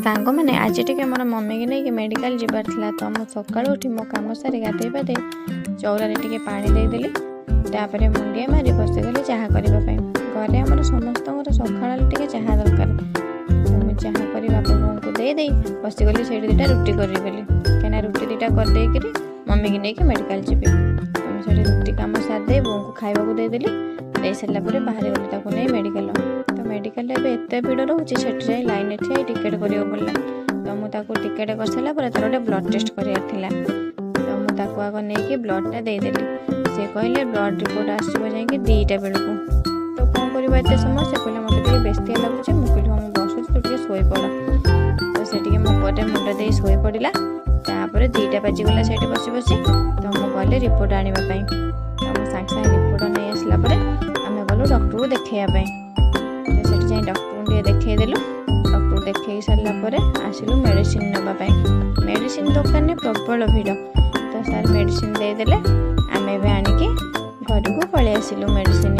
ସାଙ୍ଗମାନେ, ଆଜି ଟିକେ ମୋର ମମିକି ନେଇକି ମେଡ଼ିକାଲ ଯିବାର ଥିଲା। ତ ମୁଁ ସକାଳୁ ଉଠି ମୋ କାମ ସାରି ଗାଧେଇ ପାଧେଇ ଚଉରାରେ ଟିକେ ପାଣି ଦେଇଦେଲି। ତାପରେ ମୁଣ୍ଡିଆ ମାରି ବସିଗଲି ଚାହା କରିବା ପାଇଁ। ଘରେ ଆମର ସମସ୍ତଙ୍କର ସକାଳ ହେଲେ ଟିକେ ଚାହା ଦରକାର। ତ ମୁଁ ଚାହା କରି ବାପା ବୋଉଙ୍କୁ ଦେଇଦେଇ ବସିଗଲି ସେଇଠି ଦୁଇଟା ରୁଟି କରିବି ବୋଲି, କାହିଁକିନା ରୁଟି ଦୁଇଟା କରିଦେଇକିରି ମମିକି ନେଇକି ମେଡ଼ିକାଲ ଯିବି। ତ ମୁଁ ସେଇଠି ରୁଟି କାମ ସାରିଦେଇ ବୋଉଙ୍କୁ ଖାଇବାକୁ ଦେଇଦେଲି। ଦେଇ ସାରିଲା ପରେ ବାହାରି ଗଲି ତାକୁ ନେଇ ମେଡ଼ିକାଲ। ତ ମେଡ଼ିକାଲରେ ଏବେ ଏତେ ଭିଡ଼ ରହୁଛି, ସେଠି ଯାଇ ଲାଇନ୍ରେ ଠିଆ ହେଇ ଟିକେଟ୍ କରିବାକୁ ପଡ଼ିଲା। ତ ମୁଁ ତାକୁ ଟିକେଟ୍ କରିସାରିଲା ପରେ ତାର ଗୋଟେ ବ୍ଲଡ଼ ଟେଷ୍ଟ କରିବାର ଥିଲା। ତ ମୁଁ ତାକୁ ଆଗ ନେଇକି ବ୍ଲଡ଼ଟା ଦେଇଦେଲି। ସେ କହିଲେ ବ୍ଲଡ଼ ରିପୋର୍ଟ ଆସିବ ଯାଇକି 2ଟା ବେଳକୁ। ତ କ'ଣ କରିବା ଏତେ ସମୟ? ସେ କହିଲା, "ମୋତେ ଟିକେ ବ୍ୟସ୍ତିଆ ଲାଗୁଛି।" ମୁଁ କହିଲି, "ହଁ, ମୁଁ ବସୁଛି, ତୁ ଟିକେ ଶୋଇପଡ଼।" ତ ସେ ଟିକେ ମୋ ପରେ ମୁଣ୍ଡ ଦେଇ ଶୋଇପଡ଼ିଲା। ତାପରେ 2ଟା ବାଜିଗଲା ସେଇଠି ବସି ବସି। ତ ମୁଁ ଗଲି ରିପୋର୍ଟ ଆଣିବା ପାଇଁ। ତ ମୁଁ ସାଙ୍ଗେ ସାଙ୍ଗେ ରିପୋର୍ଟ ନେଇ ଆସିଲା ପରେ ଆମେ ଗଲୁ ଡକ୍ଟରକୁ ଦେଖେଇବା ପାଇଁ। ତ ସେଠି ଯାଇ ଡକ୍ଟରଙ୍କୁ ଟିକେ ଦେଖେଇଦେଲୁ। ଡକ୍ଟରକୁ ଦେଖେଇ ସାରିଲା ପରେ ଆସିଲୁ ମେଡ଼ିସିନ ନେବା ପାଇଁ। ମେଡ଼ିସିନ ଦୋକାନରେ ପ୍ରବଳ ଭିଡ଼। ତ ସାର୍ ମେଡ଼ିସିନ ଦେଇଦେଲେ। ଆମେ ଏବେ ଆଣିକି ଘରକୁ ପଳେଇ ଆସିଲୁ ମେଡ଼ିସିନ।